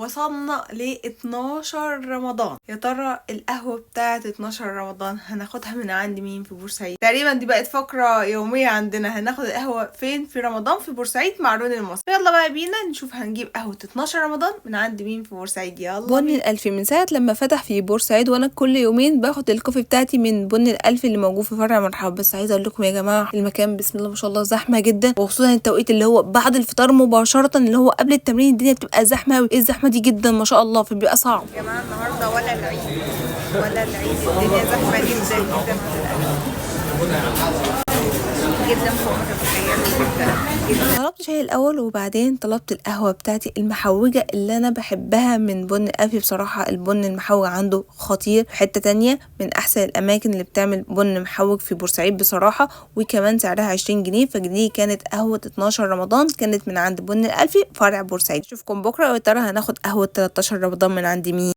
وصلنا ل 12 رمضان. يا ترى القهوة بتاعة 12 رمضان هناخدها من عند مين في بورسعيد؟ تقريبا دي بقت فقرة يومية عندنا، هناخد القهوة فين في رمضان في بورسعيد مع روني المصري. يلا بقى بينا نشوف هنجيب قهوة 12 رمضان من عند مين في بورسعيد. يلا بن الألفي من ساعة لما فتح في بورسعيد وانا كل يومين باخد ال coffee بتاعتي من بن الألفي اللي موجود في فرع مرحب. بس عايزة اقول لكم يا جماعة المكان بسم الله ما شاء الله زحمة جدا، وخصوصا التوقيت اللي هو بعد الفطار مباشرة اللي هو قبل التمرين، الدنيا بتبقى زحمة قوي. ايه الزحمة دي جدا ما شاء الله، فبيبقى صعب. يا جماعة النهاردة ولا العيد ولا العيد، الدنيا زحمة جدا جدا جدا فوق ما تتخيلوا، جدا جدا. طلبت شاي الاول وبعدين طلبت القهوة بتاعتي المحوجه اللي انا بحبها من بن الألفي. بصراحة البن المحوج عنده خطير، في حتة تانية من احسن الاماكن اللي بتعمل بن محوج في بورسعيد بصراحة، وكمان سعرها 20 جنيه. فدي كانت قهوة 12 رمضان، كانت من عند بن الألفي فرع بورسعيد. اشوفكم بكره ويا ترى هناخد قهوة 13 رمضان من عند مين.